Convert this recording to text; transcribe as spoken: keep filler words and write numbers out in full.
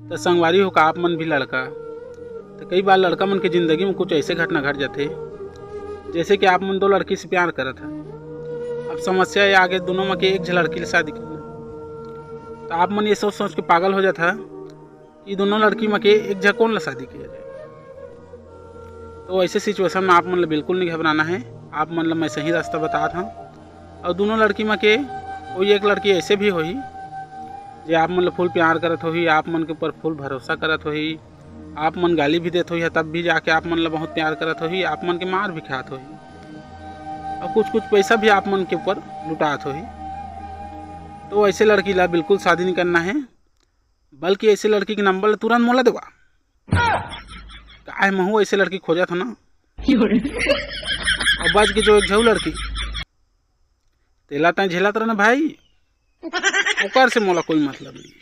तो संगवारी हो का आप मन भी लड़का, तो कई बार लड़का मन के जिंदगी में कुछ ऐसे घटना घट जाथे, जैसे कि आप मन दो लड़की से प्यार करत है। अब समस्या ये आगे दोनों में के एक झ लड़की ले शादी करना, तो आप मन ये सोच सोच के पागल हो जाता है कि दोनों लड़की में के एक झ कौन ला शादी किया जाए। तो ऐसे सिचुएशन में आप मन ला बिल्कुल नहीं घबराना है। आप मन ला मैं सही रास्ता बतात हूँ। और दोनों लड़की में के कोई एक लड़की ऐसे भी होही जे आप मन ला फुल प्यार करत होही, आप मन के ऊपर फुल भरोसा करत होही, आप मन गाली भी देत होही, तब भी जाके आप मन ला बहुत प्यार करत होही, आप मन के मार भी खात होही, और कुछ कुछ पैसा भी आप मन के ऊपर लुटात होही। तो ऐसे लड़की ला बिल्कुल शादी नहीं करना है, बल्कि ऐसे लड़की के नंबर ला तुरंत मोला देवा। काहे महू ऐसे लड़की खोजत हो ना। और बच के जो एक झऊ लड़की, तेला तय झेलत रहना भाई, ओकर से मोला कोई मतलब नहीं।